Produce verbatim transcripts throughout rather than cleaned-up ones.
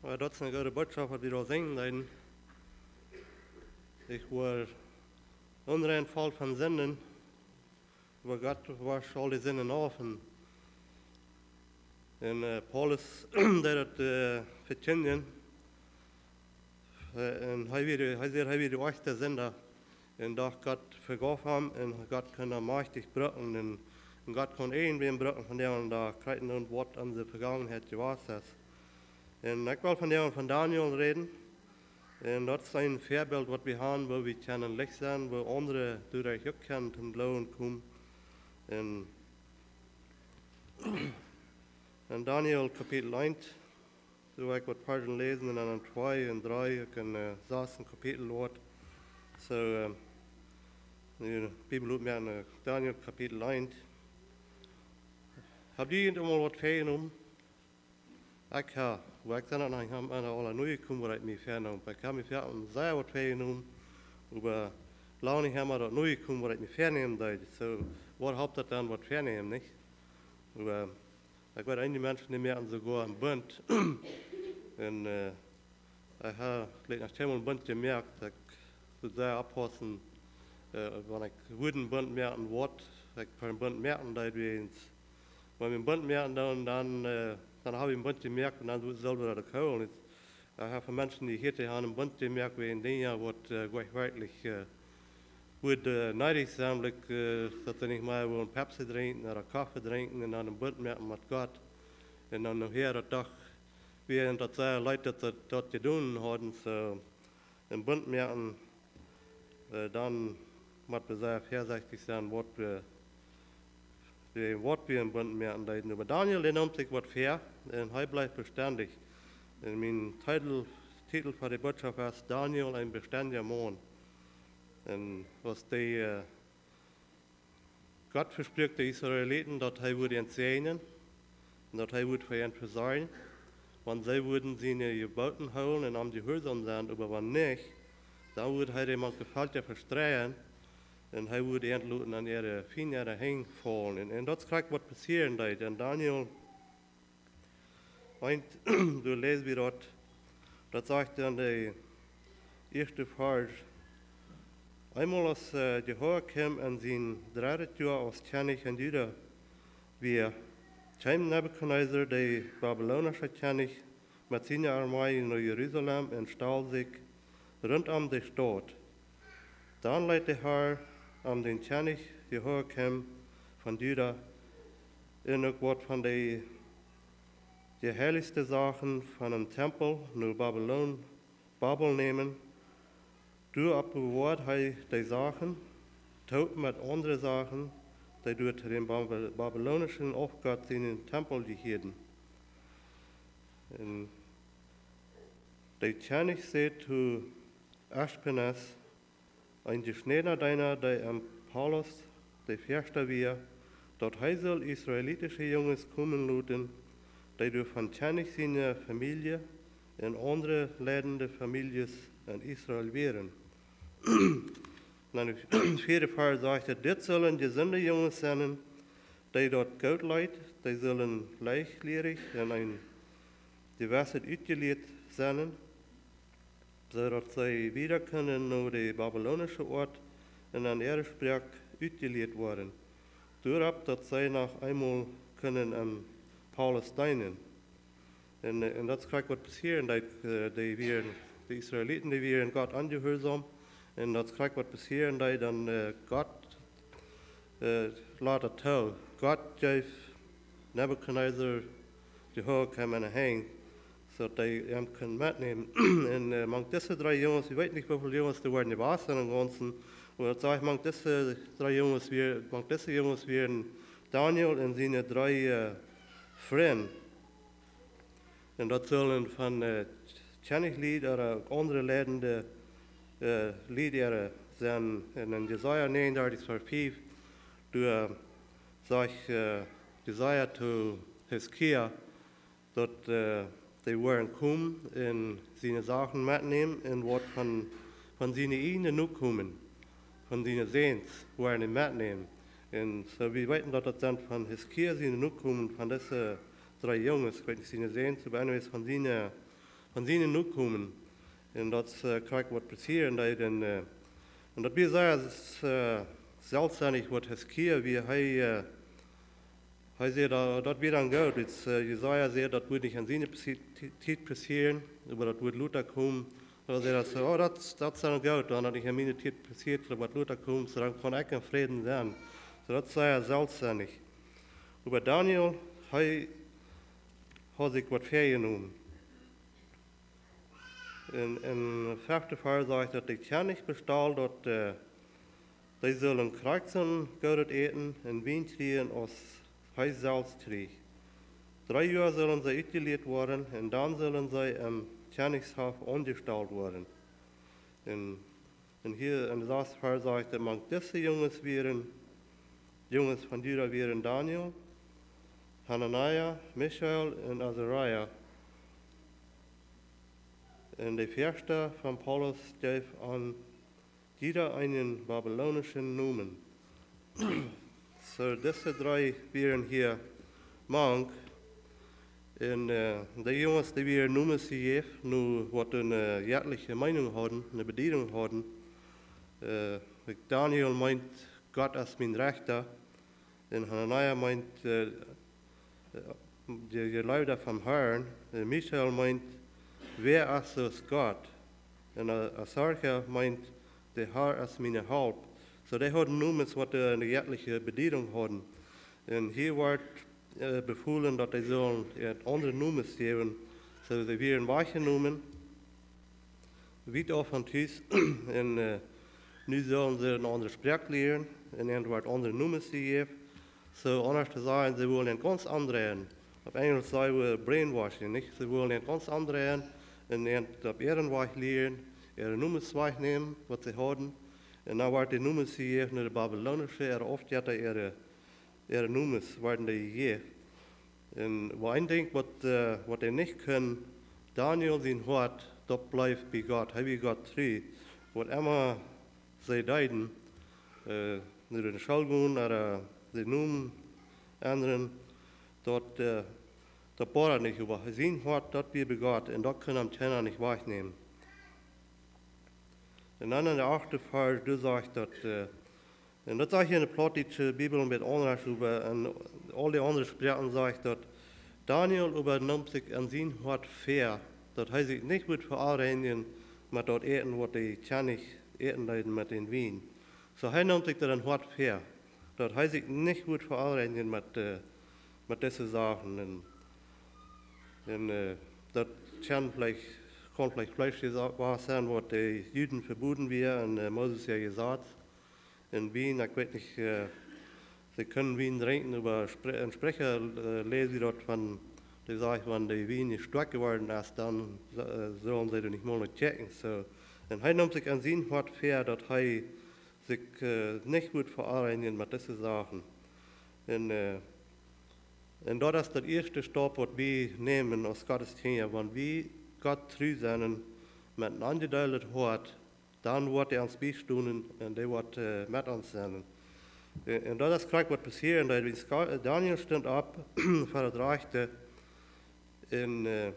Oba daut es eene goode Botschaft, waut wie doa sinjen deeden. Ekj wia onrein, voll von Sinden, oba Gott wausch aul de Sinden auf. Un, un, äh, Paulus deed daut, äh, vekjindjen. Äh, un hee wia, hee säd, hee wia de ieeschte Sinda. Un doch Gott vejeef am un Gott kunn am majchtich brucken. Un, un Gott kaun irjentwäm brucken von dee, un doa kjrieen wie waut aun de Vegangenheit jewast es. Un ekj well vondoag von Daniel räden. Un daut es een Väabilt, waut wie haben, woo wie kjennen Licht sennen, woo aundre doaderch uk kjennen toom Gloowen komen. Un en Daniel Kapitel eent, soo ekj woa Varzen läsen, un dan twee un dree, uk en, äh, sasten Kapitel woat. Soo, äh, nu, Bibel opmoaken, äh, Daniel Kapitel eent. Hab jie emol waut väajenomen? Ekj hab, oba ekj sie noch nich aun daut aule Nieje jekomen, waut ekj mie väaneem. Ekj hab mie väa-, sea waut väajenomen, oba lang nich emma daut Nieje jekomen, waut ekj mie väanämen deed. Soo, waut halpt daut dan, waut väanämen, nich? Oba ekj weet, eenje Menschen, dee moaken soogoa eenen Bunt. Un, äh, ekj hab veleicht noch kjeenmol eenen Bunt jemoakt. Ekj mott sea oppaussen, äh, wan ekj wudden Bunt moaken wull, ekj fa eenen Bunt moaken deed, wiels wan wie eenen Bunt moaken, dan, dan, äh, dan hab wie eenen Bunt jemoakt un dan sell wie daut hoolen. Ekj hab von Menschen, dee hia haben eenen Bunt jemoakt wäajen Dinja, waut, äh, werkjlich, äh, wudd, äh, needich sennen, like, äh, daut see nich mea wellen Pepsi drinkjen ooda Koffe drinkjen un dan eenen Bunt moaken met Gott. Un dan nohäa daut doch, wäajen daut see leet, daut see daut jedonen hauden, soo eenen Bunt moaken, äh, dan mott wie sea väasechtich sennen, waut wie, wie, waut wie eenen Bunt moaken deeden. Oba Daniel, dee neem sikj waut väa un hee bleef bestendich. Un mien Titel, Titel fa de Botschaft es Daniel, een bestendja Maun. Un aus dee, äh, Gott vesprakjt de Israeliten, daut hee wudd an säajnen un daut hee wudd fa an vesorjen, wan see wudden siene Jeboten hoolen un am jehuarsom sennen, oba wan nich, dan wudd hee dee mank de Velkja vestreien un hee wudd an loten aun äare Fiend äare Henj faulen. Un, un daut es krakjt waut passieren deed. En Daniel eent, doa läs wie daut, daut sajcht en dän ieeschten Varsch: Eemol aus, äh, Jehoiakim en sien dreddet Joa aus Kjennich en Juda wia, kjeem Nebukadnezar, de babylonische Kjennich, met siene Armee no Jerusalem un stald sikj runtom de Staut. Dan leet de Har am dän Kjennich Jehoiakim von Juda un uk waut von de, de heilichste Sachen von dän Tempel no Babylon, Babel nämen. Doaropp bewoad hee dee Sachen, toop met aundre Sachen, dee doa to dän Baby-, babylonischen Aufgott sienen Tempel jehieeden. Un de Kjennich säd to Aschpenas, een jeschnädna Deena, dee em Palaust de Väascht wia, daut hee sull israelitische Junges komen loten, dee doa von Kjennich siene Famielje un aundre leidende Famieljes en Israel wieren. Dan de vieede Varsch sajcht: Dit sellen jesunde Junges sennen, dee daut goot leet, dee sellen leichtlierich un een jewesset utjelieet sennen, soo daut see wieda kunnen no de babylonische Oat un aun äare Sproak utjelieet woaren, doaropp daut see noch eemol kunnen em Palaust deenen. Un, äh, un daut es krakjt waut passieren deed, äh, dee wieren, de Israeliten, dee wieren Gott onjehuarsom. Un daut es krakjt waut passieren deed, dan, äh, Gott, äh, leet daut too. Gott jeef Nebukadnezar Jehoiakim enne Henj, soo daut hee am kunn metnämen. Un, äh, mank dise dree Junges, ekj weet nich, woo väl Junges doa wieren jewast em Gaunzen, oba daut sajcht, mank dise dree Junges wia, mank dise Junges wieren Daniel un siene dree, äh, Frind. Un daut sellen von, äh, Kjennichslied ooda uk aundre leidende, äh, Lied äare sennen. Un en Jesaja näajenundartich Varsch fief, doa sajcht, äh, Jesaja to Hiskia, daut, äh, dee woaren komen un siene Sachen metnämen un waut von, von siene ieejne Nokomen, von siene Säns woaren metnämen. Un soo, wie weeten daut daut sent von Hiskia siene Nokomen, von dise dree Junges, ekj weet nich siene Säns, oba anyways von siene, von siene Nokomen. Un daut es, äh, krakjt waut passieren deed. Un, äh, un daut wia sea, äh, seltsam, waut Hiskia wia, hee, äh, hee säd, äh, daut wia dan goot. Daut, äh, Jesaja säd, daut woat nich aun siene Passi-, Ti-, Tiet passieren, oba daut woat lota komen. Dan säd hee soo: "Oh, daut, daut es dan goot, wan daut nich aun miene Tiet passieet, daut woat lota komen, soo dan kaun ekj em Fräd sennen." Soo, daut es sea seltsam. Oba Daniel, hee haud sikj waut väajenomen. En, en fefte Varsch sajcht daut: "De Kjennich bestald daut, äh, dee sullen krakjt soo goodet Äten un Wien kjrieen aus hee selfst kjrieech. Dree Joa sullen see utjelieet woaren un dan sullen see em Kjennichshoff aunjestalt woaren." Un, un hia en de saste Varsch sajcht daut: "Mank dise Junges wieren, Junges von Juda wieren Daniel, Hanania, Michael un Azaria." Un de Väaschta von Paulus jeef aun jieda eenen babilonischen Nomen. Soo, dise dree wieren hia mank. Un, äh, de Junges, dee wieren Nomes jejäft, no waut dee, äh, jettliche Meenunk hauden, eene Bediedunk hauden. Äh, Daniel meent: "Gott es mien Rechta." Un Hanania meent, äh, äh, de Jeleewda vom Harn. Un Michael meent: "Wäa es aus Gott?" Un, äh, Azaria meent: "De Har es miene Help." Soo, dee hauden Nomes waut, äh, eene jettliche Bediedunk hauden. Un hia woat, äh, befolen, daut dee sullen, äh, aundre Nomes jäwen. Soo, dee wieren wajchjenomen, wiet auf von Tus. Un, äh, nu sullen see eene aundre Sproak lieren un an woat aundre Nomes jejäft. Soo, aundasch to sajen, see wullen an gaunz aundre. Opp Enjlisch saj wie brainwashing, nich? See wullen an gaunz aundre un an opp äaren Wajch lieren, äare Nomes wajchnämen, waut see hauden. Un dan woat de Nomes jejäft no de babilonische, äare Aufjetta, äare, äare Nomes worden dee jejäft. Un waut een Dinkj waut, äh, waut hee nich kunn, Daniel sien Hoat, daut bleef bie Gott. Hee wia Gott tru. Waut emma see deeden, äh, no de School gonen, ooda, äh, de Nomen endren, daut, äh, daut boad am nich, oba sien Hoat, daut wia bie Gott, un daut kunn am kjeena nich wajchnämen. Un dan en de achte Varsch, doa sajcht daut, äh, un daut sajcht hia en de plautdietsche Bibel een bät aundasch, oba en aul de aundre Sproaken sajcht daut: "Daniel oba neem sikj en sien Hoat väa, daut hee sikj nich wudd veonreinjen met daut Äten, waut de Kjennich äten deed met dän Wien." Soo, hee neem sikj daut en Hoat väa, daut hee sikj nich wudd veonreinjen met, äh, met dise Sachen. Un, un, äh, daut kaun veleicht, kaun veleicht Fleesch jewast sennen, waut de Juden vebooden wia en, äh, Moses äa Jesaz. Un Wien, ekj weet nich, äh, see kunnen Wien drinkjen, oba Spre-, en Spricha, äh, läs wie daut von, dee sajcht, wan de Wien stoakj jeworden es, dan, äh, sullen see doa nich mea no kjikjen. Soo, un hee neem sikj en sien Hoat väa, daut hee sikj, äh, nich wudd veonreinjen met dise Sachen. Un, äh, un daut es de ieeschte Stap, waut wie nämen aus Gott siene Kjinja, wan wie Gott tru sennen met een aunjedeeltet Hoat, dan woat hee ons biestonen un hee woat, äh, met ons sennen. Un, un daut es krakjt waut passieren deed. Wiels Ga-, Daniel stunt opp ver daut Rajchte un, äh,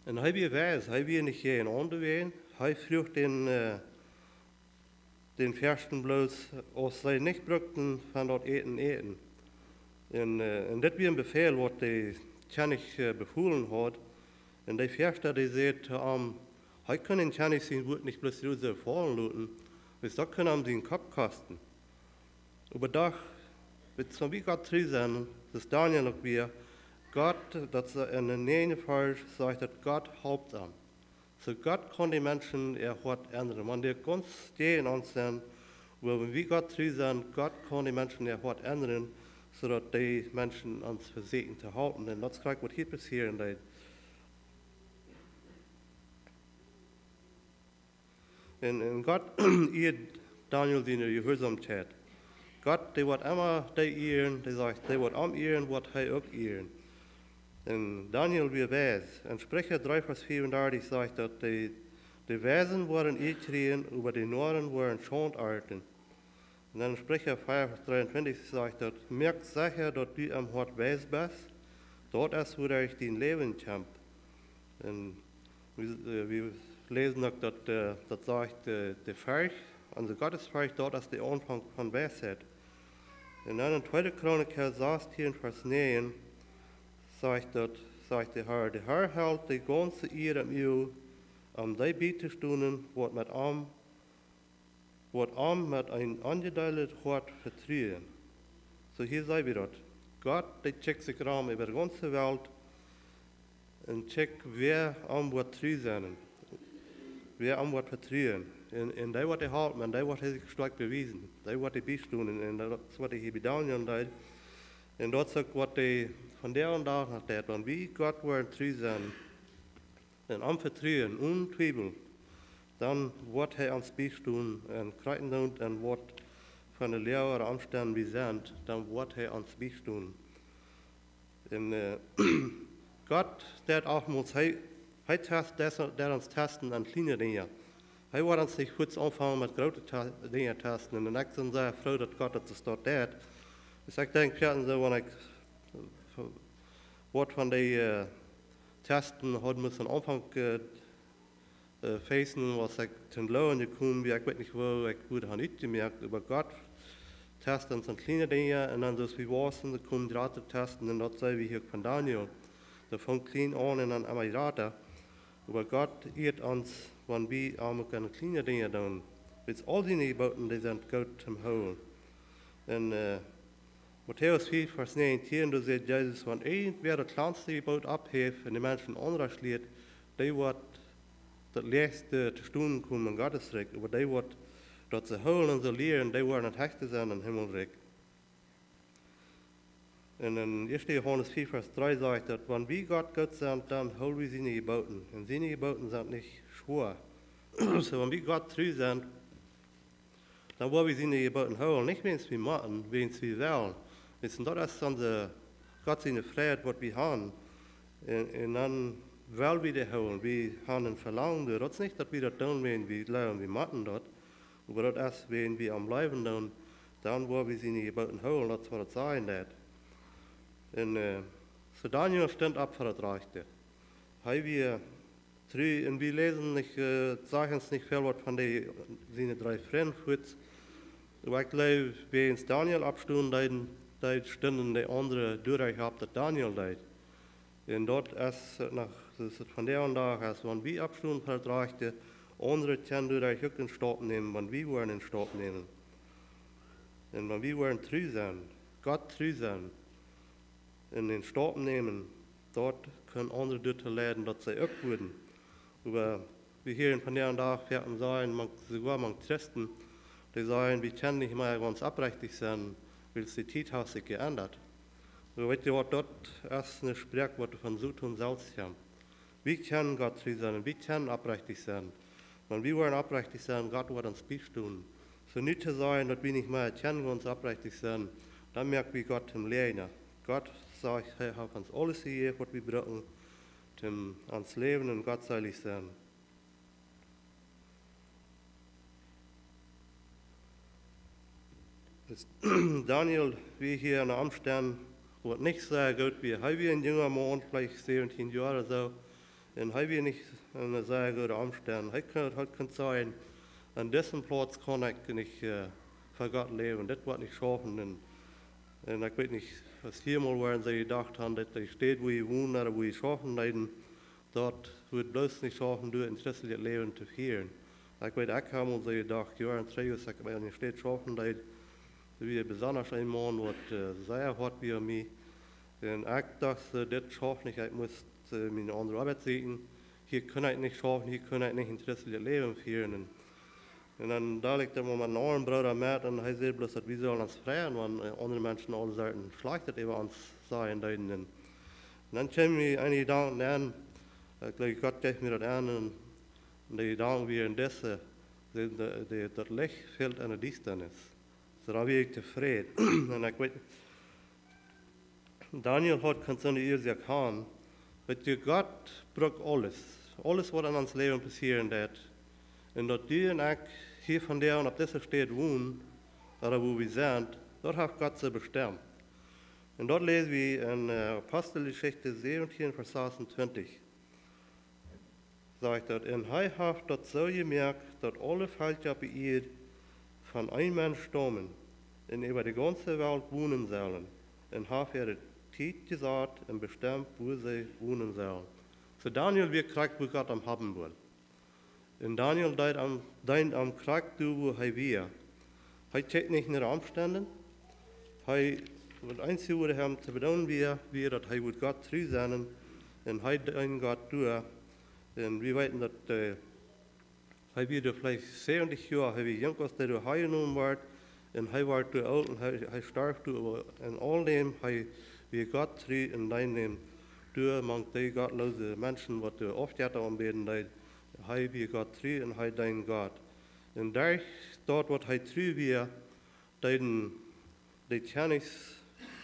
un hee wia wies, hee wia nich jäajen aundre wäajen. Hee fruach dän, äh, dän Väaschta bloos, auf see nich bruckten von daut Äten äten. Un, äh, un dit wia een Befäl, waut de Kjennich, äh, befolen haud. Un de Väaschta, dee säd to am, hee kunn dän Kjennich sien Wuat nich bloos soo faulen loten, wiels daut kunn am sienen Kopp kosten. Oba doch, wiels wan wie Gott tru sennen, soo aus Daniel uk wia, Gott, daut see en dän näajenden Varsch sajcht, daut Gott halpt am. Soo Gott kaun de Menschen äa Hoat endren. Wan dee gaunz jäajen ons sent, oba wan wie Gott tru sent, Gott kaun de Menschen äa Hoat endren, soo daut dee Menschen ons vesieekjen to halpen. Un daut es krakjt waut hia passieren deed. Un, un Gott ieed Daniel siene Jehuarsaumkjeit. Gott, dee woat emma dee ieren, dee sajcht, dee woat am ieren, woat hee uk ieren. Un Daniel wia wies. En Spricha dree Varsch vea un dartich sajcht daut, de, de Weisen woaren Iea kjrieen, oba de Noaren woaren Schaund arnten. Un dan en Spricha vea Varsch dree un twintich sajcht daut, moak secha daut du em Hoat wies best, daut es wuaderch dien Läwen kjemt. Un Wie, äh, wie läsen uk daut, äh, daut sajcht, äh, de Forcht, aulsoo Gottesforcht, daut es de Aunfank von Weisheit. Un dan en tweede Chronik sastieen, Varsch näajen, sajcht daut, sajcht de Herr: De Herr helt de gaunze Ieed em Uag, om dee bie to stonen, waut met am, waut am met een onjedeeldet Hoat vetruen. Soo hia seenen wie daut. Gott, dee kjikjt sikj rom äwa de gaunze Welt un kjikjt, wäa am woat tru sennen, wäa am woat vetruen. Un, un dee woat hee halpen, un dee woat hee sikj stoakj bewiesen, dee woat hee biestonen. Un daut es waut hee hia bie Daniel deed. Un daut es uk waut hee vondoag dän Dach noch deit. Wan wie Gott woaren tru sennen un am vetruen, onen Twiewel, dan woat hee ons biestonen en kjrieen doonen un waut fa ne Loag ooda Omstend wie sent, dan woat hee ons biestonen. Un, äh, Gott deit oftmols, hee, hee test, deit, deit ons testen aun kjliene Dinja. Hee woat ons nich fuaz aunfangen met groote Te-, Dinja testen. Un ekj sie sea froo daut Gott daut soo deit. Dus ekj denkj, jo, un soo, wan ekj, äh, waut von dee, äh, Testen haud musst aunfangen, äh, äh, facen, wia ekj toom Gloowen jekomen, wia ekj weet nich woo ekj wudd han utjemoakt, oba Gott test ons aun kjliene Dinja un dan, soo aus wie wausen, dan kjeemen jratre Testen un daut seenen wie hia uk von Daniel. Daut funk kjlien aun un dan emma jrata. Oba Gott ieet ons, wan wie am uk aun kjliene Dinja doonen. Wiels aul siene Jeboten, dee sent goot toom hoolen. Un, äh, Matäus fief, Varsch näajentieen, doa sajcht Jesus: Wan irjentwäa daut kjlanste Jeboot oppheft un de Menschen aundasch lieet, dee woat daut latste to stonen komen em Gottes Rikj, oba dee woat daut soo hoolen un soo lieren, dee woaren daut heechste sennen em Himmelrikj. Un en ieeschte Johanes fief, Varsch dree sajcht daut, wan wie Gott goot sent, dan hool wie siene Jeboten. Un siene Jeboten sent nich schwoa. Soo, wan wie Gott tru sent, dan woa wie siene Jeboten hoolen, nich wäajens wie motten, wäajens wie wellen. Wiels daut es dan de, Gott siene Frieheit, waut wie han. Un, un dan well wie dee hoolen, wie han een Velangen doa. Daut es nich daut wie daut doonen, wäajens wie jleewen, wie motten daut. Oba daut es, wäajens wie am leewen doonen, dan woa wie siene Jeboten hoolen, daut es waut et sajen deit. Un, äh, soo Daniel stunt opp fa daut Rajchte. Hee wia tru, un wie läsen nich, äh, sajcht ons nich väl waut von dee, siene dree Frind fuaz. Oba ekj jleew, wäajens Daniel oppstunt deed, deed stunden de aundre doaderch opp daut Daniel deed. Un daut es, äh, noch, daut es vondoag dän Dach, aus wan wie oppstonen fa daut Rajchte, aundre kjennen doaderch uk een Staup nämen, wan wie woaren een Staup nämen. Un wan wie woaren tru sennen, Gott tru sennen, un een Staup nämen, daut kaun aundre doatoo leiden, daut see uk wudden. Oba wie hieren vondoag dän Dach foaken sajen, mank, soogoa mank Christen, dee sajen, wie kjennen nich mea gaunz oprechtich sennen, wiels de Tiet haft sikj jeendat. Oba weet jie waut, daut es een Sproak waut von Soton selfst kjemt. Wie kjennen Gott tru sennen, wie kjennen oprechtich sennen. Wan wie woaren oprechtich sennen, Gott woat ons biestonen. Soo nu to sajen, daut wie nich mea kjennen gaunz oprechtich sennen, dan moak wie Gott toom Läajna. Gott sajcht, hee haft ons aules jejäft, waut wie brucken, toom ons Läwen un gottselich sennen. Dus Daniel wia hia en Omstend, waut nich sea goot wia. Hee wia een junga Maun, veleicht säwentieen Joa ooda soo. Un hee wia nich en sea goode Omstend. Hee kunn, hee kunn sajen, aun dise Plauz kaun ekj nich, äh, fa Gott läwen. Dit woat nich schaufen. Un, un ekj weet nich, aus jie mol woaren soo jedocht han, daut de Städ, wua jie wonen ooda wua jie schaufen deeden, daut wudd bloos nich schaufen, doa een christeljet Läwen to fieren. Ekj weet, ekj hab mol soo jedocht, Joaren trigj, aus ekj bie eene Städ schaufen deed, doa wia besonda een Maun, waut, äh, sea hoat wia aun mie. Un ekj docht, äh, dit schauft nich, ekj must, äh, mie eene aundre Oabeit sieekjen. Hia kaun ekj nich schaufen, hia kaun ekj nich een christeljet Läwen fieren. Un, un dan deeld ekj daut mol met eenen aundren Brooda met, un hee säd bloos, daut wie sellen ons freien, wan, äh, aundre Menschen aule Sachen Schlajchtet äwa ons sajen deeden. Un, un dan kjeemen mie een Jedanken aun, äh, ekj jleew, Gott jeef mie daut aun, un, un de Jedanken wieren dise, de, de, de, daut Licht fält en de Diestanis. Soo dan wia ekj tofräd. Un ekj weet, Daniel haud kunt soone Uasoak han. Weet jie, Gott brukt aules. Aules waut en ons Läwen passieren deit. Un daut du un ekj hia vondoag opp dise Städ wonen, ooda wua wie sent, daut haft Gott soo bestemt. Un daut läs wie en, äh, Aposteljeschicht säwentieen, Varsch sasuntwintich. sajcht daut: "Un hee haft daut soo jemoakt, daut aule Velkja opp de Ieed von een Mensch staumen un äwa de gaunze Welt wonen sellen, un haft äare Tiet jesat un bestemt, wua see wonen sellen." Soo Daniel wia krakjt, wua Gott am haben wull. Un Daniel deed am, deend am krakjt doa, wua hee wia. Hee kjikjt nich no de Omstend. Hee, waut eensje, waut hee to doonen wia, wia daut hee wudd Gott tru sennen. Un hee deend Gott doa. Un wie weeten daut, äh, hee wia doa veleicht säwentich Joa, hee wia junk aus hee doa hanjenomen wort. Un hee wort doa oolt un hee, hee storf doa, oba en aul däm, hee wia Gott tru un deend am doa mank dee gottloose Menschen, waut doa Aufjetta aunbäden deeden. Hee wia Gott tru un hee deend Gott. Un derch daut, waut hee tru wia, deeden de Kjennichs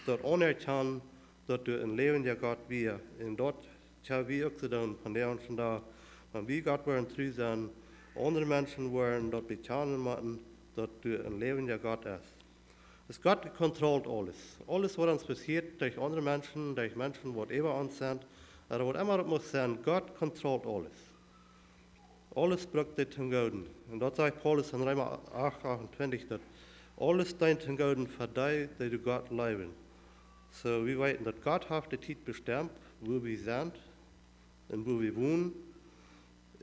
daut aunerkjanen, daut doa een läwendja Gott wia. Un daut kjenn wie uk soo doonen vondoag dän Dach. Wan wie Gott woaren tru sennen, aundre Menschen woaren daut bekjanen motten, daut doa een läwendja Gott es. Daut Gott kontrolleet aules. Aules, waut ons passieet, derch aundre Menschen, derch Menschen, waut äwa ons sent, ooda waut emma daut mucht sennen, Gott kontrolleet aules. Aules brukt dee toom Gooden. Un daut sajcht Paulus en Reema acht achtuntwintich, daut aules deent toom Gooden fa dee, dee Gott leewen. Soo, wie weeten, daut Gott haft de Tiet bestemt, wua wie sent un wua wie wonen.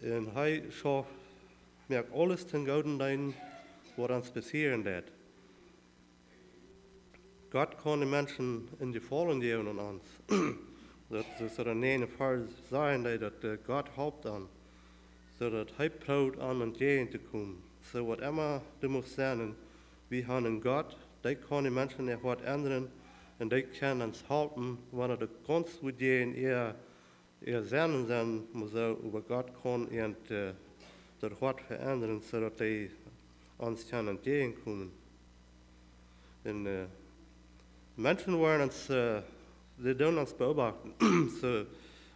Un hee schauft, moakt aules toom Gooden deenen, waut ons passieren deit. Gott kaun de Menschen een Jefaulen jäwen aun ons. Daut es, daut en eenem Varsch sajcht, daut, äh, Gott halpt an, soo daut hee proowt an entjäajen to komen. Soo waut emma doa mucht sennen, wie haben een Gott, dee kaun de Menschen äa Hoat endren un dee kaun ons halpen, wan et uk gaunz wudd jäajen äa äa Sennen sennen mott, soo, oba Gott kaun an, äh, daut Hoat veendren, soo daut hee ons kaun entjäajenkomen. Un, äh, Menschen woaren ons, äh, dee doonen ons beobachten. Soo,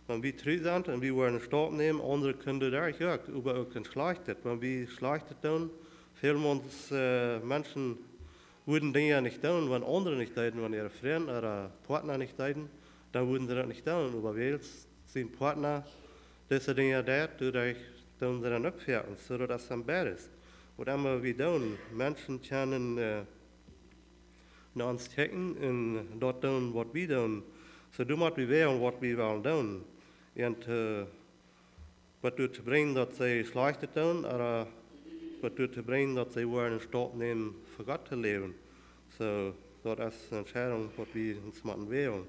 wan wie tru sent un wie woaren Staup nämen, aundre kjennen doa uk, oba uk een Schlajchtet. Wan wie Schlajchtet doonen, väl mol, äh, Menschen wudden Dinja nich doonen, wan aundre nich deeden, wan äare Frind ooda Partner nich deeden, dan wudden see daut nich doonen. Oba wiels sien Partner dise Dinja deit, doaderch doonen see dan uk wieda. Un soo daut es dan beides. Waut emma wie doonen, Menschen kjennen, äh, no ons kjikjen un daut doonen, waut wie doonen. Soo doamet wie wälen, waut wie wellen doonen. Un, äh, waut doatoo brinjt, daut see Schlajchtet doonen, ooda waut doatoo brinjt, daut see woaren een Staup nämen, fa Gott to läwen. Soo, daut es eene Entscheidunk, waut wie ons motten wälen.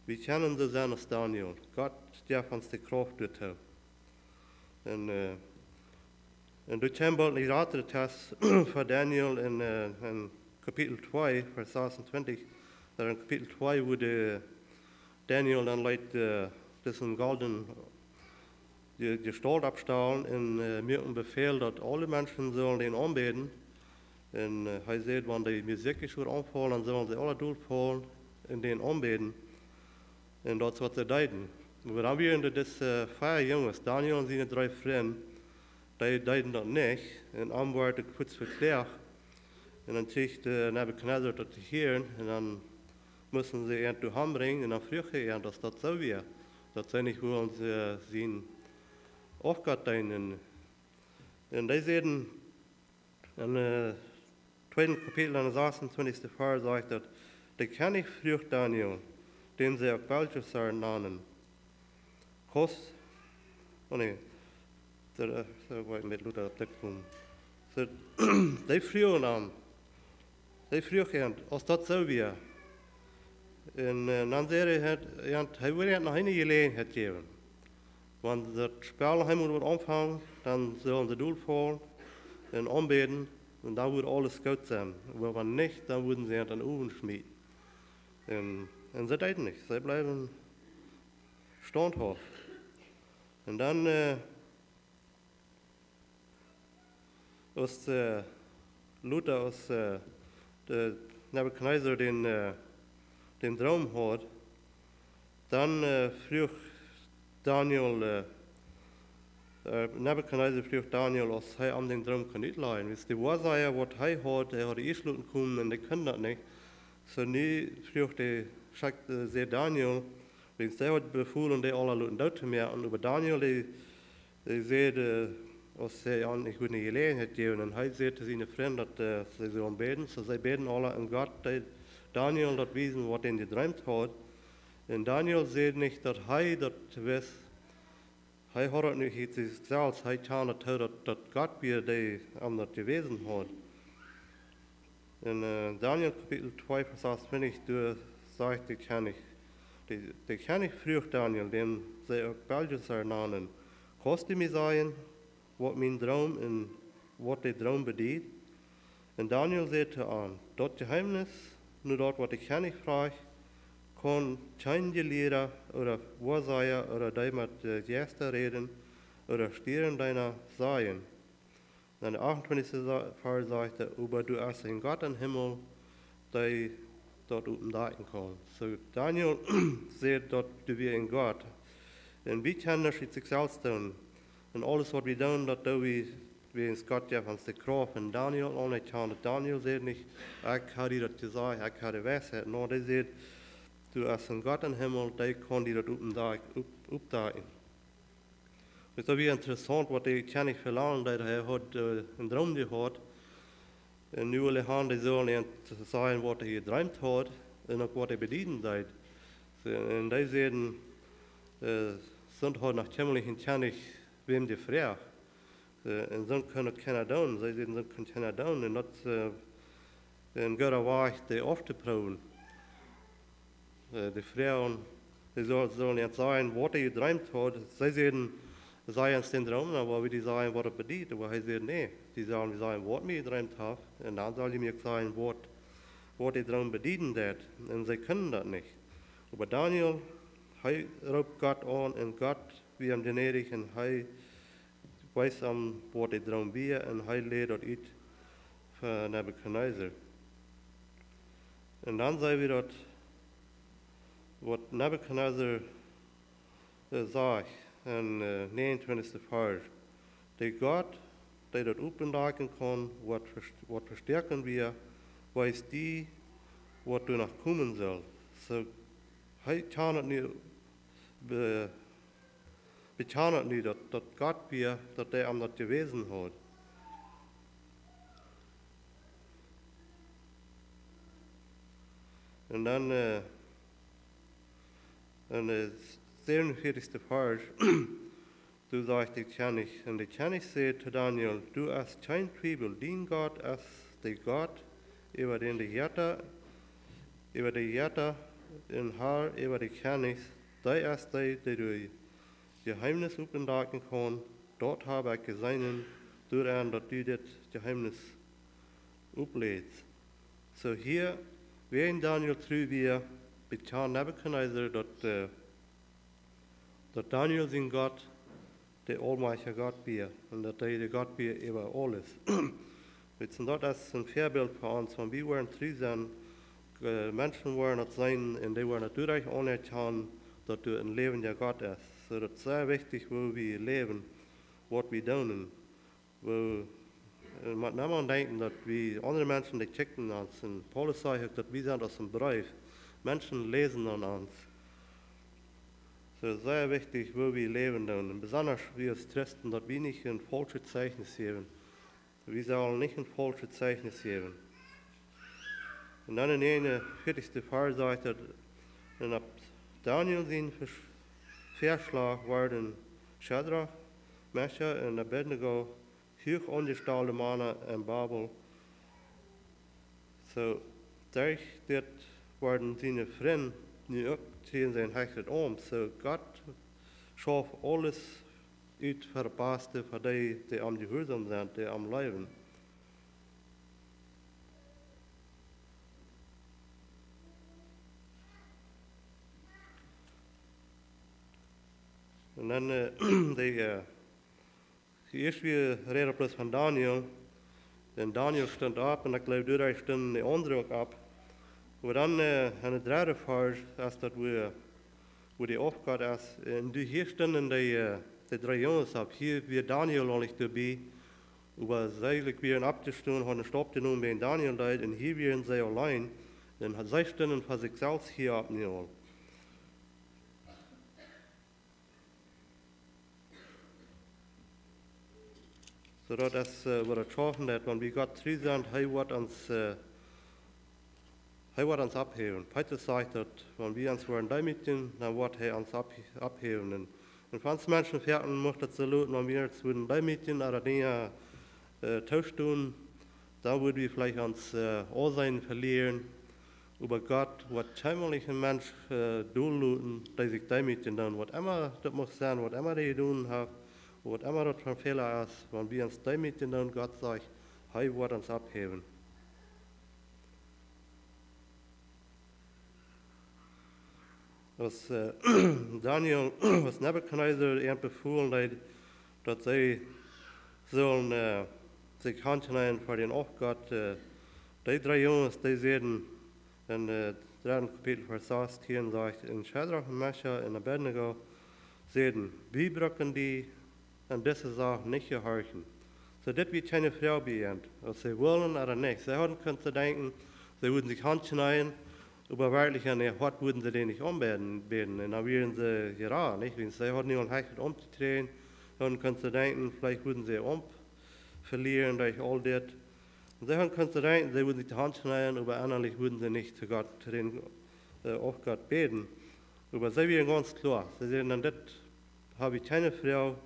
Wie kjennen soo sennen aus Daniel. Gott jeft ons de Krauft doatoo. Un, äh, un doa kjemt boolt een jratre Test fa Daniel en, äh, en Kapitel twee, Varsch sasuntwintich. Doa en Kapitel twee, wua de Daniel dan leet, äh, dise goldne, de, de Staut oppstalen un, äh, moakt een Befäl, daut aule Menschen sullen dän aunbäden. Un, äh, hee säd, wan de Musikj wudd aunfaulen, dan sullen see aula dolfaulen un dän aunbäden. Un daut es, waut see deeden. Oba dan wieren doa dise, äh, vea Junges, Daniel un siene dree Frind, dee deeden daut nich. Un am wort daut krakjt vekjläat. Un dan kjrieech de Nebukadnezar daut to hieren. Un dan musten see an doa han brinjen un dan fruach hee an, aus daut soo wia, daut see nich wullen, äh, sienen Aufgott deenen. Un dee säden en, äh, tweeden Kapitel, en dän sasuntwintichsten Varsch sajcht daut: "De Kjennich fruach Daniel, dän see uk Beltesazar nanen: Kaust, oh nä, daut, äh, daut woa ekj met lota opp dit komen." Soo, dee fruagen am, dee fruach an, aus daut soo wia. Un, äh, dan säd hee, hee, hee wull an noch eene Jeläajenheit jäwen. Wan daut Spell eemol wudd aunfangen, dan sullen see dolfaulen un aunbäden, un dan wudd aules goot sennen. Oba wan nich, dan wudden see an dän Owen schmieten. Un, un see deeden nich, see bleewen staunthauft. Un dan, äh, aus, äh, lota, aus, äh, de Nebukadnezar dän, äh, dän Droom haud, dan, äh, fruach Daniel, äh, äh, Nebukadnezar fruach Daniel, aus hee am dän Droom kunn utlajen. Wiels de Woasaja, waut hee haud, hee haud dee utschluten kjennen un dee kunnen daut nich. Soo nu fruach hee, schekjt, äh, säd Daniel, Wiels see haud befolen, dee aula loten doot to moaken. Oba Daniel, dee, dee säd, aus see an, ekj wudd ne Jeläajenheit jäwen. Un hee säd to siene Frind, daut see sullen bäden. Soo see bäden aula un Gott deed Daniel daut wiesen, waut hee jedreemt haud. Un Daniel säd nich, daut hee daut wist. Hee haud daut nich ut sikj selfst, hee kjand daut, daut, daut Gott wia, dee am daut jewäsen haud. En Daniel Kapitel twee, Varsch sasuntwintich, doa sajcht de Kjennich, de, de Kjennich fruach Daniel, dän see uk Beltschazar nanden: Kaust du mie sajen, waut mien Droom un waut de Droom bediet? Un Daniel säd to am: Daut Jeheemnis, no daut waut de Kjennich fruach, kaun kjeen Jelieeda ooda Woasaja ooda dee met de Jeista räden ooda Stierendeena sajen. Dan de achtentwintichste Varsch sajcht: Oba doa es een Gott em Himmel, dee daut opendakjen kaun. Soo Daniel säd, daut doa wia een Gott. Un wie kjennen nuscht ut sikj selfst doonen. Un aules waut wie doonen, daut doo wie, wiels Gott jeft ons de Krauft. Un Daniel aunekjand daut. Daniel säd nich: Ekj ha die daut jesajcht, ekj ha de Weisheit. Nä, dee säd: Doa es een Gott em Himmel, dee kaun die daut opendakjen, op, opdakjen. Daut wia interessaunt, waut de Kjennich velangd deed. Hee haud een Droom jehaut. Un nu wull hee han, dee sullen am sajen, waut hee jedreemt haud un uk waut hee bedieden deed. Un dee säden: Soont haud noch kjeenmol een Kjennich wäm jefroacht. Un soont kunn uk kjeena doonen. See säden, soont kunn kjeena doonen. Un daut, een gooda Wajch, dee auftoproowen. De Froagen, dee sullen, sullen nich sajen, waut hee jedreemt haud. See säden: Saj ons dän Droom, dan woa wie die sajen, waut daut bediet. Oba hee säd: Nä, dee sellen mie sajen, waut ekj jedreemt hab. Un dan sell jie mie uk sajen, waut, waut de Droom bedieden deit. Un see kunnen daut nich. Oba Daniel, hee roopt Gott aun un Gott wia am jnädich un hee wees am, waut de Droom wia, un hee läd daut ut fa Nebukadnezar. Un dan see wie daut, waut Nebukadnezar sajcht en näajenuntwintichste Varsch: De Gott, dee daut opendakjen kaun, waut vestoaken wia, wees die, waut doa noch komen sull. Soo, hee kjand nu, be-, bekjand nu, daut, daut Gott wia, daut dee am daut jewäsen haud. Un dan en de säwenunvieetichste Varsch, doa sajcht de Kjennich, un de Kjennich säd to Daniel: Doa es kjeen Twiewel, dien Gott es de Gott äwa dän de Jetta, äwa de Jetta un Har äwa de Kjennichs, dee es dee, dee daut Jeheemnis opendakjen kaun. Daut hab ekj jeseenen, doaraun daut du dit Jeheemnis oplädst. Soo hia, wäajen Daniel tru wia, bekjand Nebukadnezar daut, daut Daniel sien Gott de aulmajchtja Gott wia un daut dee de Gott wia äwa aules. Weetst, daut es een Väabilt fa ons, wan wie woaren tru sennen, Menschen woaren daut seenen un dee woaren daut doaderch aunerkjanen, daut doa een läwendja Gott es. Soo daut es sea wichtich, woo wie läwen, waut wie doonen. Woo, mott mau denkjen, daut wie, aundre Menschen, dee kjikjen ons, un Paulus sajcht uk, daut wie sent aus een Breef. Menschen läsen aun ons. Soo sea wichtich, woo wie läwen doonen. Un besondasch wie aus Christen, daut wie nich een faulschet Zeichnis jäwen. Wie sellen nich een faulschet Zeichnis jäwen. Un dan en de näajenuntwintichste Varsch sajcht daut: Un opp Daniel sien Väaschlach worden Schadrach, Meschach un Abednego huach aunjestalde Mana en Babel. Soo, derch dit worden siene Frind nu uk, kjrieejen see een hechret Aumt. Soo, Gott schauft aules ut fa daut Baste fa dee, dee am jehuarsom sent, dee am leewen. Un dan, dee, ieescht wie räden bloos von Daniel. Dan Daniel stunt opp un ekj jleew, doa stunden de aundre uk opp. Oba dan en de dredde Varsch es daut, wua, wua dee Aufgott es. Un doa hia stunden dee, dee dree Junges opp. Hia wia Daniel noch nich doabie. Oba see, like, wieren oppjestonen, hauden Staub jenomen, wäajen Daniel deed. Un hia wieren see auleen. Un see stunden fa sikj selfst hia opp nu aul. Soo daut es, äh, waut et schaufen deit, wan wie Gott tru sent, hee woat ons, äh, hee woat ons opphäwen. Petrus sajcht daut, wan wie ons woaren deemootjen, dan woat hee ons op-, opphäwen. Un, un von ons Menschen veachten mucht daut soo looten, wan wie ons wudden deemootjen, ooda Dinja, äh, toostonen, dan wudden wie veleicht ons, äh, Aunseenen velieren. Oba Gott woat kjeenmol een Mensch, äh, dol loten, dee sikj deemootjen deit. Waut emma daut mucht sennen, waut emma hee jedonen haft, waut emma daut fa een Fäla es, wan wie ons deemootjen doonen, Gott sajcht, hee woat ons opphäwen. Aus, äh, Daniel, aus Nebukadnezar an befolen deed, daut see sullen, äh, sikj hankjneeen ver dän Aufgott, äh, dee dree Junges, dee säden, en, äh, dredden Kapitel, Varsch sastieen sajcht, un Schadrach un Meschach un Abednego säden: "Wie brucken die en dise Sach nich jehorchen." Soo, dit wia kjeene Froag bie an, auf see wullen ooda nich. See hauden kunt denkjen, see wudden sikj hankjneeen, oba werkjlich en äa Hoat wudden see dän nich aunbäden, bäden. Un dan wieren see jerat, nich? Wiels see hauden nu aul Hecht aunjetrakjen, hauden kunt denkjen, veleicht wudden see Aumt velieren derch aul dit. Un see hauden kunt denkjen, see wudden sikj de Haunt schnieden, oba ennalich wudden see nich to Gott, to dän, äh, Aufgott bäden. Oba see wieren gaunz kloa. See säden: "Aun dit hab wie kjeene Froag,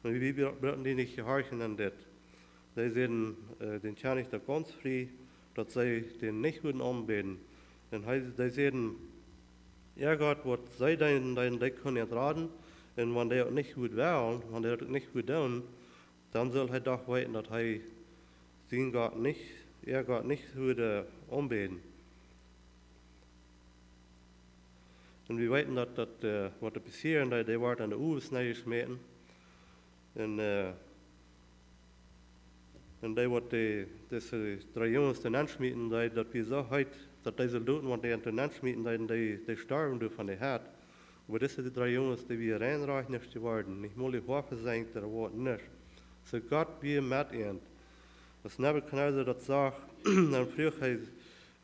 un wie bru-, brucken die nich jehorchen aun dit." See säden, äh, dän Kjennich daut gaunz frie, daut see dän nich wudden aunbäden. Un hee, see säden: "Äa Gott, waut see deeden, dee, dee kunn an raden. Un wan dee uk nich wudd wellen, wan dee daut uk nich wudd doonen, dan sull hee doch weeten, daut hee sien Gott nich, äa Gott nich wudd aunbäden." Un wie weeten daut, daut, äh, waut doa passieed, dee, dee wort aun de Uawen jeschmäten. Un, äh, un dee waut dee, dise dree Junges doa nenschmieten deed, daut wia soo heet, daut dee Soldoten, waut dee doa nenschmieten deeden, dee, dee storwen doa von de Hett. Oba dise dree Junges, dee wieren rein rajcht nich jeworden, nich mol de Hoa vesengt ooda waut nich. Soo Gott wia met an. Aus Nebukadnezar daut sach, dan fruach hee: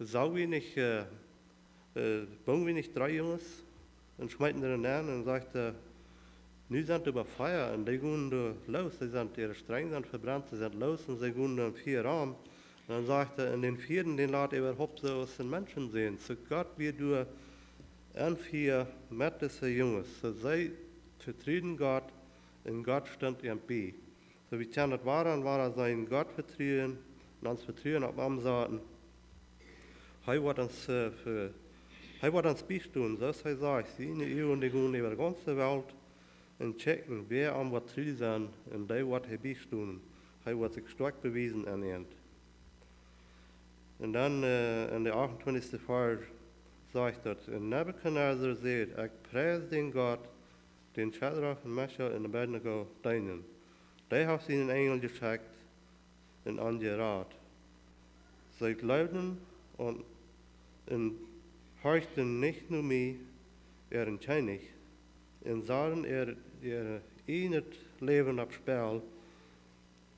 "Sell wie nich, äh, äh, bung wie nich dree Junges un schmeeten dee nenn?" Un sajcht hee: "Nu sent doa äwa fea un dee gonen doa loos. Dee sent, äare Strenj sent vebrent, see sent loos un see gonen doa em Fia rom." Un dan sajcht hee: "Un dän vieeden, dän lat äwahaupt soo aus een Mensch sennen." Soo Gott wia doa em Fia met dise Junges. Soo see vetruden Gott un Gott stunt an bie. Soo wie kjennen daut wada un wada seenen, Gott vetruen un ons Vetruen opp am saten. Hee woat ons, äh, ve-, hee woat ons biestonen, soo aus hee sajcht, siene Uagen, dee gonen äwa de gaunze Welt un checken, wäa am woat tru sennen, un dee woat hee biestonen. Hee woat sikj stoakj bewiesen aun an. Un dan, äh, en de achtuntwintichste Varsch sajcht daut: "Un Nebukadnezar säd: Ekj pries dän Gott, dän Schadrach un Meschach un Abednego deenen. Dee haft sienen Enjel jeschekjt un an jerat. See jleewden un, un horchten nich no mie, äaren Kjennich, un saten äa, äa ieejnet Läwen opp Spell,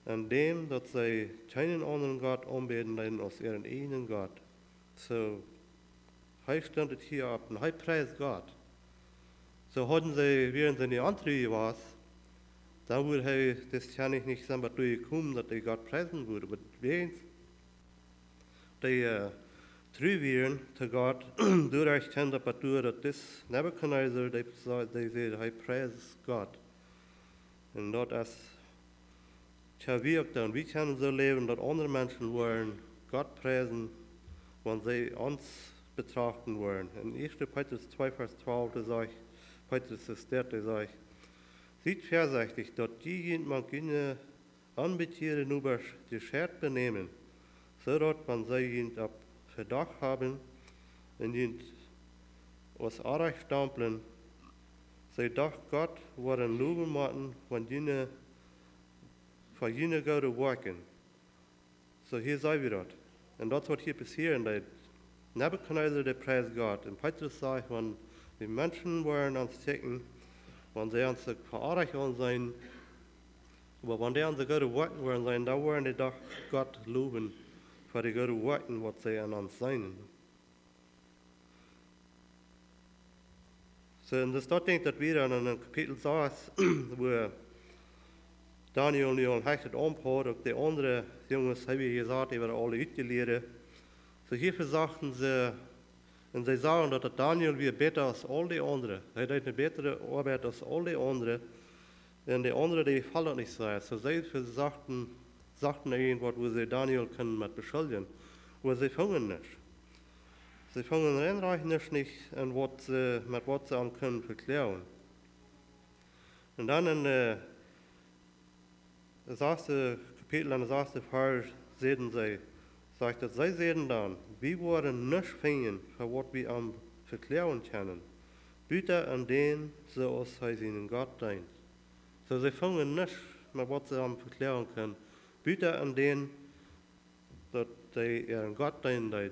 endäm daut see kjeenen aundren Gott aunbäden deeden aus äaren ieejnen Gott." Soo, hee stunt hia opp un hee priest Gott. Soo hauden see, wieren see nich ontru jewast, dan wudd hee, dis Kjennich, nich sennen bat doa jekomen, daut hee Gott priesen wudd. Oba wäajens dee, äh, tru wieren to Gott, doaderch kjeem daut bat doa, daut dis Nebukadnezar, dee sa-, dee säd, hee priest Gott. Un daut es, tja, wie uk dan, wie kjennen soo läwen, daut aundre Menschen woaren Gott priesen, wan see ons betrachten woaren. En ieeschte Petrus twee Varsch twalf, doa sajcht Petrus, doa steit, doa sajcht: "Siet väasechtich, daut jie junt mank june onbekjeade Nobasch jescheit benämen, soo daut, wan see junt opp Vedacht haben un junt aus orrajcht stämplen, see doch Gott woaren lowen motten fa june, fa june goode Woakjen." Soo, hia seenen wie daut. Un daut es waut hia passieed, daut Nebukadnezar, dee priest Gott. Un Petrus sajcht, wan de Menschen woaren ons checken, wan see ons uk fa orrajcht aunseenen, oba wan dee onse goode Woakjen woaren seenen, dan woaren dee doch Gott lowen fa de goode Woakjen, waut see aun ons seenen. Soo, un daut, daut denkj ekj, daut wia dan en Kapitel sas, wua Daniel nu aul een hechtet Aumt haud, uk de aundre Junges, hee wia jesat, dee wieren aule utjelieet. Soo hia vesochten see, un see sagen, daut de Daniel wia bäta aus aul de aundre. Hee deed eene bätre Oabeit aus aul de aundre. Un de aundre, dee jefoll daut nich soo. Soo see vesochten, sochten irjentwaut, wua see Daniel kunnen met beschuljen. Oba see fungen nuscht. See fungen rein rajcht nuscht nich, un waut see, met waut see am kunnen vekloagen. Un dan en, äh, daut sasde Kapitel, en daut sasde Varsch, säden see, sajcht daut, see säden dan: "Wie woaren nuscht finjen, fa waut wie am vekloagen kjennen, buta aun dän, soo aus hee sienen Gott deent." Soo, see fungen nuscht, met waut see am vekloagen kunnen, buta aun dän, daut hee äaren Gott deenen deed.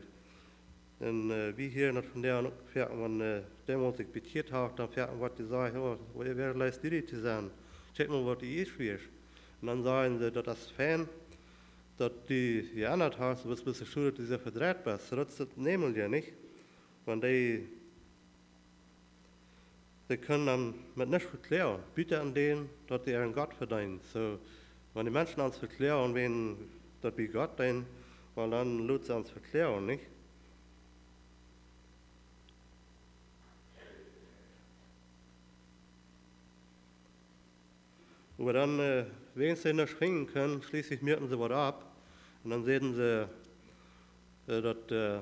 Un, äh, wie hieren daut vondoag uk foaken, wan, äh, dee mol sikj bekjieet haft, dan foaken woat jesajcht: "Oh, wäa, wäa leist die to sennen? Kjikj mol, waut du ieescht wieescht." Un dan sajen see: "Daut es fein, daut du die jeendat hast, oba daut es schod, daut du soo vedreit best." Daut es daut nämlich, jo, nich? Wan dee See kunnen am met nuscht vekloagen, buta aun dän, daut see äaren Gott vedeenen. Soo, wan de Menschen ons vekloagen, wäajen daut wie Gott deenen, well, dan lot see ons vekloagen, nich? Oba dan, äh, wan see nuscht finjen kunnen, schlieslich muaken see waut auf. Un dan säden see, äh, daut, äh,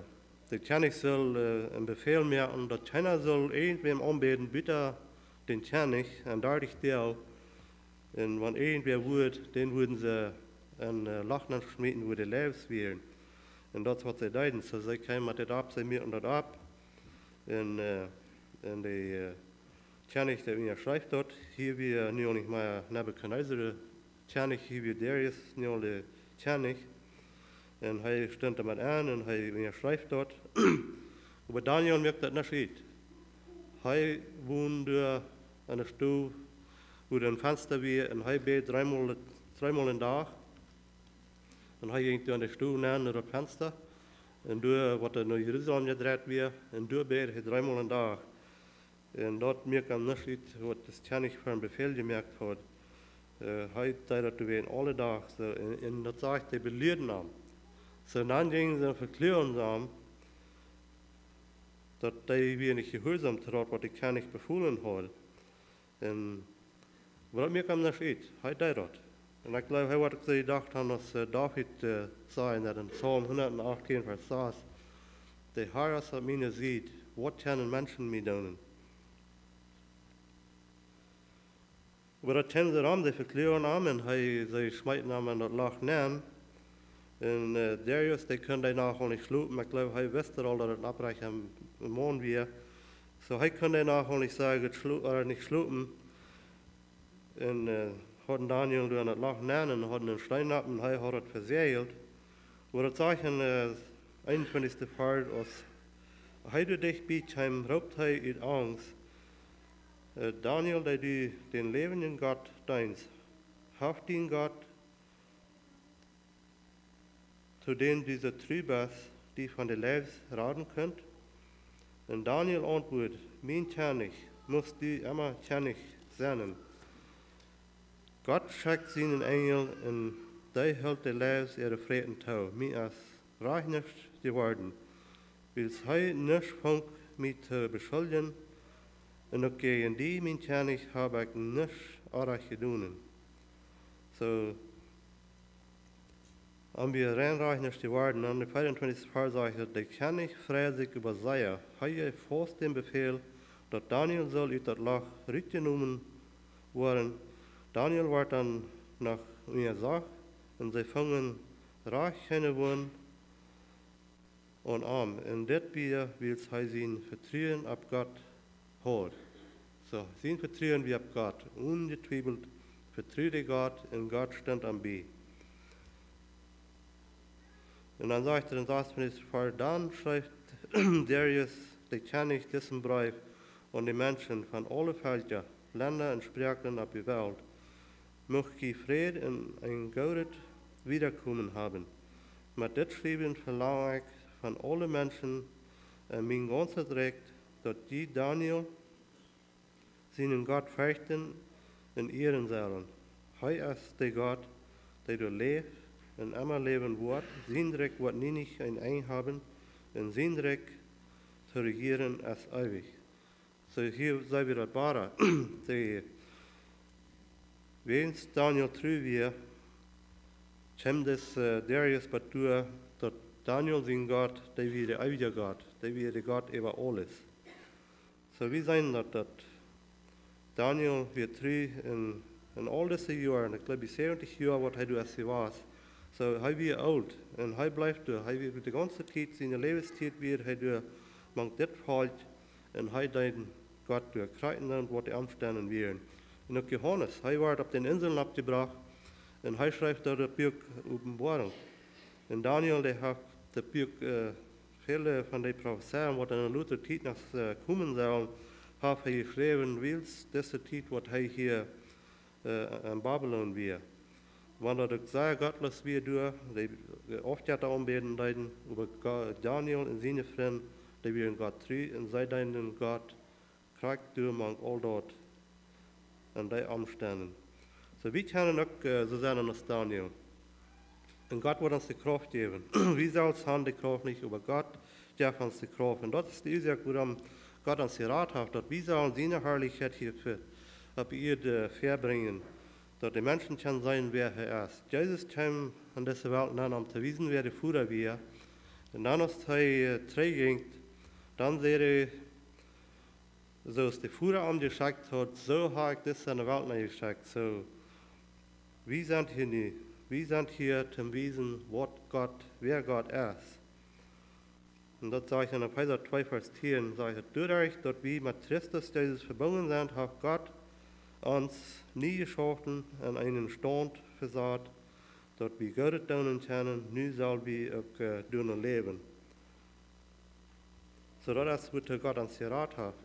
de Kjennich sull, äh, een Befäl moaken, daut kjeena sull irjentwäm aunbäden, buta dän Kjennich, un dartich Doag. Un wan irjentwäa wudd, dän wudden see en, äh, Loch nenschmieten, wua de Leew wieren. Un daut es waut see deeden. Soo, see kjeemen met dit auf, see muaken daut auf. Un, äh, un de, äh, Kjennich, dee unjaschreef daut. Hia wia nu aul nich mea Nebukadnezar de Kjennich, hia wia Darius nu aul de Kjennich. Un hee stunt doamet aun un hee unjaschreef daut. Oba Daniel moakt daut nich ut. Hee wond doa aun de Stow, wua een Fensta wia, un hee bäd dreemol, dreemol dän Dach. Un hee jinkj doa aun de Stow nenn no daut Fensta. Un doa, waut doa no Jerusalem jedreit wia, un doa bäd hee dreemol dän Dach. Un daut moakt am nuscht ut, waut de Kjennich fa een Befäl jemoakt haud. Äh, hee deed daut doawäajen aule Doag. Soo, un, un daut sajcht, dee beluaden am. Soo, dan jinjen see un vekloagen see am, daut hee wia nich jehuarsom to daut, waut de Kjennich befolen haud. Un, oba daut moakt am nuscht ut. Hee deed daut. Un ekj jleew, hee haud uk soo jedocht aun, aus, äh, David, äh, säd en Psalm hundatachtieen, Varsch sas: "De Herr es opp miene Sied, waut kjennen Menschen mie doonen?" Oba daut kjennen see dan, see vekloagen am un hee, see schmeeten am en daut Loch nenn. Un, äh, Darius, dee kunn dee Nacht aul nich schlopen. Ekj jleew, hee wist aul, daut et een oprajchta Maun wia. Soo, hee kunn dee Nacht aul nich sea goot schlo-, äh, nich schlopen. Un, äh, hauden Daniel doa en daut Loch nenn un hauden een Steen opp un hee haud et vesäajelt. Oba daut sajcht en, äh, eenuntwintichste Varsch: "Aus hee doa dicht bie kjeem, roopt hee ut Angst: 'Äh, Daniel, dee du dän läwenden Gott deenst, haft dien Gott, to däm du soo tru best, die von de Leew raden kunnt?' Un Daniel auntwuad: 'Mien Kjennich, must du emma Kjennich sennen. Gott schekjt sienen Enjel un dee helt de Leew äare Fräten too. Mie es rajcht nuscht jeworden, wiels hee nuscht funk mie to beschuljen, un uk jäajen die, mien Kjennich, hab ekj nuscht orrajcht jedonen.'" Soo, un wia rein rajcht nuscht jeworden. Un de veeauntwintichste Varsch sajcht daut: "De Kjennich freid sikj äwa sea. Hee jeef faust dän Befäl, daut Daniel sull ut daut Loch rutjenomen woaren. Daniel wort dan noch unjasocht, un see fungen rajcht kjeene Wund aun am. Un dit wia, wiels hee sien Vetruen opp Gott haud." Soo, sien Vetruen wia opp Gott. Onjetwiewelt vetrud hee Gott un Gott stunt am bie. Un dan sajcht et en sasuntwintichste Varsch: "Dan schreef Darius, de Kjennich, disen Breef aun de Menschen von aule Velkja, Lenda un Sproaken opp de Welt: Mucht jie Fräd un een goodet Wiedakomen haben. Met dit Schriewen velang ekj von aule Menschen en mien gaunzet Rikj, daut jie Daniel, sienen Gott, ferchten un ieren sellen. Hee es de Gott, dee doa läft un emma läwen woat. Sien Rikj woat nie nich een Enj haben, un sien Rikj to rejieren es eewich. Soo hia seen wie daut wada. De, wäajens Daniel tru wia, kjeem dis, äh, Darius bat doa, daut Daniel sien Gott, dee wia de eewje Gott, dee wia de Gott äwa aules. Soo wie seenen daut, daut Daniel wia tru en, en aul dise Joaren, ekj jleew säwentich Joa waut hee doa es jewast. Soo hee wia oolt un hee bleef doa, hee wia de gaunze Tiet, siene Läwenstiet wia hee doa mank dit Volkj, un hee deed Gott doa krakjt endoont waut de Omstend wieren. Un uk Johanes, hee wort opp dän Inseln oppjebrocht un hee schreef doa daut Buak Openboarunk. Un Daniel, dee haft daut Buak, äh, väle von de Profezeiungen waut en de lota Tiet noch, äh, komen sellen, haft hee jeschräwen, wiels dise Tiet waut hee hia, äh, en Babylon wia. Wan daut uk sea gottloos wia doa, dee, äh, Aufjetta aunbäden deeden, oba Go-, Daniel un siene Frind, dee wieren Gott tru un see deeden Gott krakjt doa mank aul daut en dee Omstend. Soo wie kjennen uk, äh, soo sennen aus Daniel. Un Gott woat ons de Krauft jäwen. Wie selfst haben de Krauft nich, oba Gott jeft ons de Krauft. Un daut es de Uasoak wuarom Gott ons jerat haft, daut wie sellen siene Harlichkjeit hia opp Ieed, äh, väabrinjen. Daut de Menschen kjennen seenen wäa hee es. Jesus kjeem en dise Welt nenn om to wiesen wäa de Voda wia. Un dan aus hee, äh, trigjjinkj, dan säd hee, soo aus de Voda am jeschekjt haud, soo hab ekj dise en de Welt nenn jeschekjt. Soo wie sent hia nu, wie sent hia toom wiesen waut Gott, wäa Gott es. Un daut sajcht en Efeesa twee Varsch tieen, sajcht et: Doaderch daut wie met Christus Jesus vebungen sent, haft Gott ons nie jeschaufen un eenen Staunt vesat, daut wie Goodet doonen kjennen, nu sell wie uk, äh, doonen läwen. Soo daut es waut Gott ons jerat haft.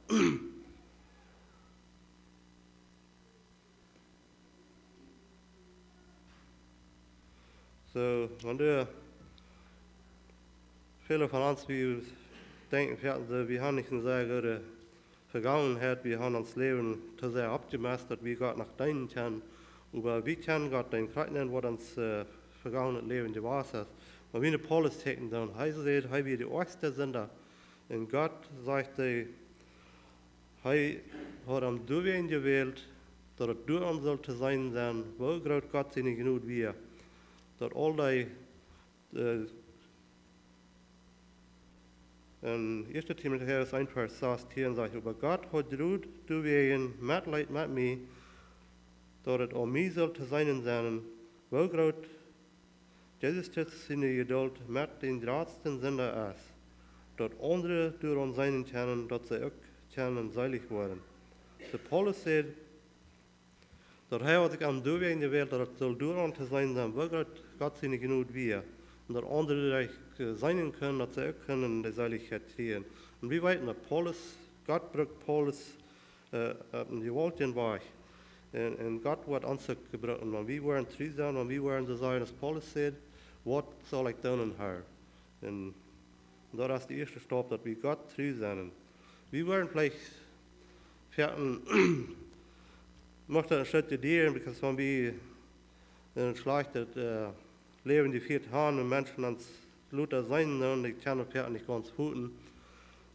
Soo, wan doa väle von ons, wie denkjen, wie haben nich eene sea goode Vegangenheit, wie haben ons Läwen too sea oppjemesst, daut wie Gott noch deenen kjennen. Oba wie kjennen Gott deenen krakjt endoont waut ons, äh, vegangenet Läwen jewast es. Wan wie no Paulus kjikjen, dan hee säd, hee wia de oajchste Sinda. Un Gott, sajcht hee, hee haud am doawäajen jewält, daut et doaraun sull to seenen sennen, woo groot Gott siene Jnod wia. Daut aul dee, äh, en ieeschte Timotäus eent Varsch sastieen sajcht: Oba Gott haud jroz doawäajen Metleet met mie, daut et aun mie sull to seenen sennen, woo groot Jesus Christus siene Jedult met dän jratsten Sinda es, daut aundre doaraun seenen kjennen, daut see uk kjennen seelich woaren. Soo Paulus säd, daut hee haud sikj am doawäajen jewält, daut et sull doaraun to seenen sennen, woo groot Gott siene Jnod wia, un daut aundre doaderch, äh, seenen kunnen, daut see uk kunnen de Seelichkjeit kjrieen. Un wie weeten daut Paulus, Gott brukt Paulus, äh, opp eenen jewaultjen Wajch. Un, un Gott woat ons uk jebruken. Wan wie woaren tru sennen, wan wie woaren soo sajen aus Paulus säd: Waut saul ekj doonen, Herr? Un daut es de ieeschte Staup, daut wie Gott tru sennen. Wie woaren veleicht foaken, mott daut een Stootje dieren, because wan wie een schlajchtet, äh, Läwen jefieet haben un Menschen ons lota seenen, dan dee kjennen daut foaken nich gaunz hoolen.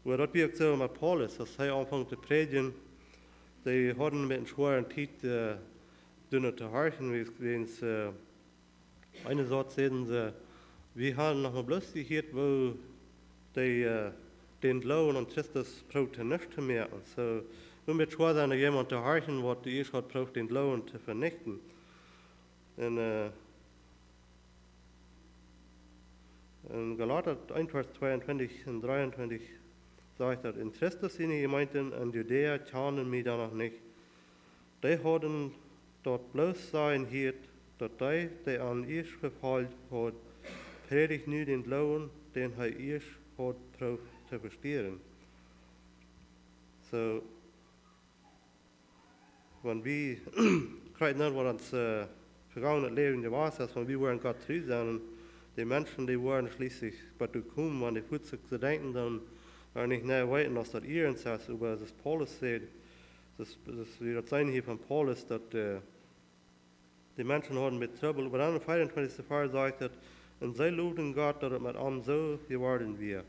Oba daut wia uk soo met Paulus, aus hee aunfunk to prädjen, dee hauden met eene schwoare Tiet, äh, doano to horchen, wäajens, wäajens, äh, eene Saut säden see: Wie haben noch mau bloos jehieet, woo dee, äh, dän Gloowen aun Christus prooft nuscht to moaken. Soo, nu mott et schwoa sennen, no jemaunt to horchen, waut ieescht haud prooft dän Gloowen to venichten. Un, äh, en Galata eent Varsch tweeuntwintich un dreeuntwintich sajcht daut: Un Christus siene Jemeenten en Judäa kjanden mie dan noch nich. Dee hauden daut bloos sajen jehieet, daut dee, dee an ieescht vefolcht haud, prädicht nu dän Gloowen, dän hee ieescht haud prooft to vestieren. Soo, wan wie krakjt endoont waut ons, äh, vegangenet Läwen jewast es, wan wie woaren Gott tru sennen, de Menschen, dee woaren schlieslich waut doa komen, wan dee fuaz sikj soo denkjen, dan woaren nich mea weeten, aus daut iernst es, oba aus Paulus sajcht, daut, daut wie daut seenen hia von Paulus, daut, äh, De Menschen hauden met Trubbel, oba dan em veeauntwintichsten Varsch sajcht et: "Un see lowden Gott, daut et met an soo jeworden wia."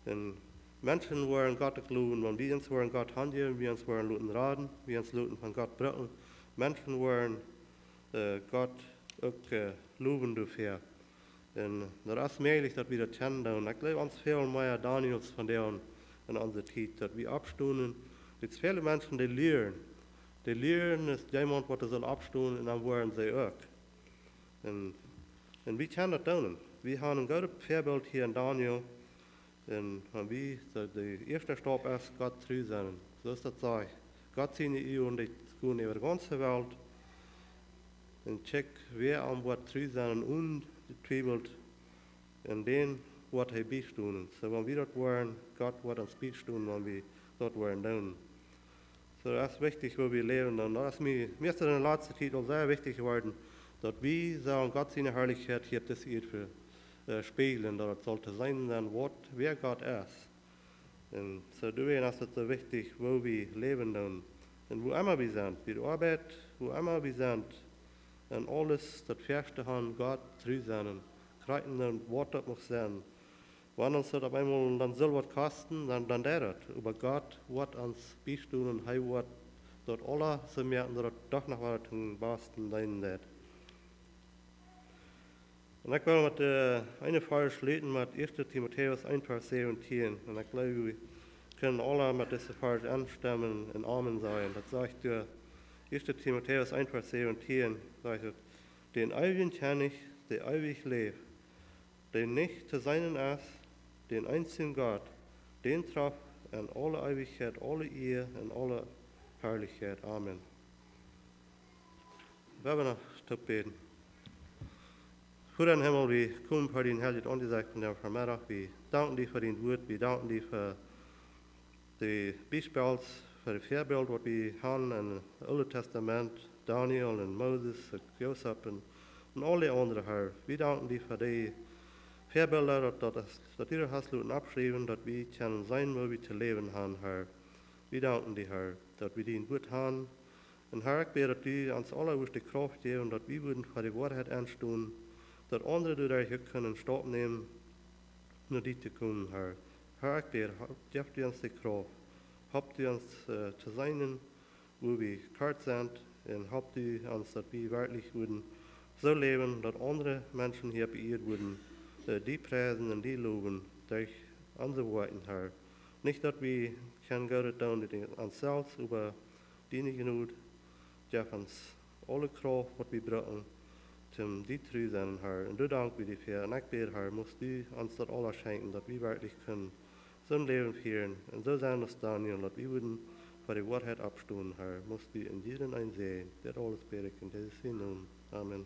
Un Menschen woaren Gott uk lowen, wan wie ons woaren Gott hanjäwen, wie ons woaren loten raden, wie ons loten von Gott brucken. Menschen woaren, äh, Gott uk, äh, lowen doafäa. Un daut es mäajlich, daut wie daut kjennen doonen. Ekj jleew, ons fälen mea Daniels von dee en onse Tiet, daut wie oppstonen. Dit väle Menschen, dee lieren. Dee lieren, es jemaunt, waut doa saul oppstonen, un dan woaren see uk. Un, un wie kjennen daut doonen. Wie haben een goodet Väabilt hia en Daniel. Un wan wie, de, de ieeschte Staup es, Gott tru sennen. Soo aus daut sajcht. Gott siene Uagen, dee gonen äwa de gaunze Welt. Un check, wäa am woat tru sennen, un twiewelt, un dän woat hee biestonen. Soo, wan wie daut woaren, Gott woat ons biestonen, wan wie daut woaren doonen. Soo, daut es wichtich, woo wie läwen. Un daut es mie, mie es daut en de latste Tiet aul sea wichtich jeworden, daut wie sellen Gott siene Harlichkjeit hia opp dise Ieed ve-, äh, spieejlen, daut et saul to seenen sennen, waut, wäa Gott es. Un soo, doawäajen es et soo wichtich, woo wie läwen doonen. Un wua emma wie sent, bie de Oabeit, wua emma wie sent, un aules daut väaschte han, Gott tru sennen, krakjt endoont, waut daut mucht sennen. Wan ons daut opp eemol dan saul waut kosten, dan, dan deit et. Oba Gott woat ons biestonen, hee woat daut aules soo moaken, daut et doch noch wada toom basten deenen deit. Un ekj well met, äh, een Varsch schluten, met ieeschte Timotäus eent Varsch säwentieen. Un ekj jleew, wie kjennen aule met dise Varsch enstemmen un Amen sajen. Daut sajcht doa, ieeschte Timotäus eent Varsch säwentieen, sajcht et: "Dän eewjen Kjennich, dee eewich läft, dee nich to seenen es, dän eensjen Gott, dän trof en aule Eewichkjeit aule Ea un aule Harlichkjeit." Amen. Wie wellen noch toop bäden. Voda em Himmel, wie komen ver dien heiljet Aunjesecht vondoag Vemeddach. Wie danken die fa dien Wort. Wie danken die fa de Biespels, fa de Väabilt, waut wie haben em Oolen Tastament, Daniel un Moses un Josef un, un aule aundre, Herr. Wie danken die fa de Väabilda, daut, daut, daut du daut hast loten oppschriewen, daut wie kjennen seenen, woo wie to läwen haben, Herr. Wie danken die, Herr, daut wie dien Wort haben. Un Herr, ekj bäd, daut du ons aule wurscht de Krauft jäwen, daut wie wudden fa de Woarheit enstonen, daut aundre doaderch uk kjennen Staup nämen, no die to komen, Herr. Herr, ekj bäd, ha-, jeff du ons de Krauft, halp du ons, äh, to seenen, wua wie kort sent, un halp du ons, daut wie werkjlich wudden soo läwen, daut aundre Menschen hia opp Ieed wudden, äh, die priesen un die lowen derch onse Woakjen, Herr. Nich daut wie kjennen Goodet doonen derch ons selfst, oba diene Jnod, jeff ons aule Krauft, waut wie brucken, toom die tru sennen, Herr. Un doa dank wie die fäa. Un ekj bäd, Herr, must du ons daut aules schenkjen, daut wie werkjlich kjennen soon Läwen fieren un soo sennen aus Daniel, daut wie wudden fa de Woarheit oppstonen, Herr. Must du en jieda eenen säajnen. Dit aules bäd ekj en Jesus sienen Nomen. Amen.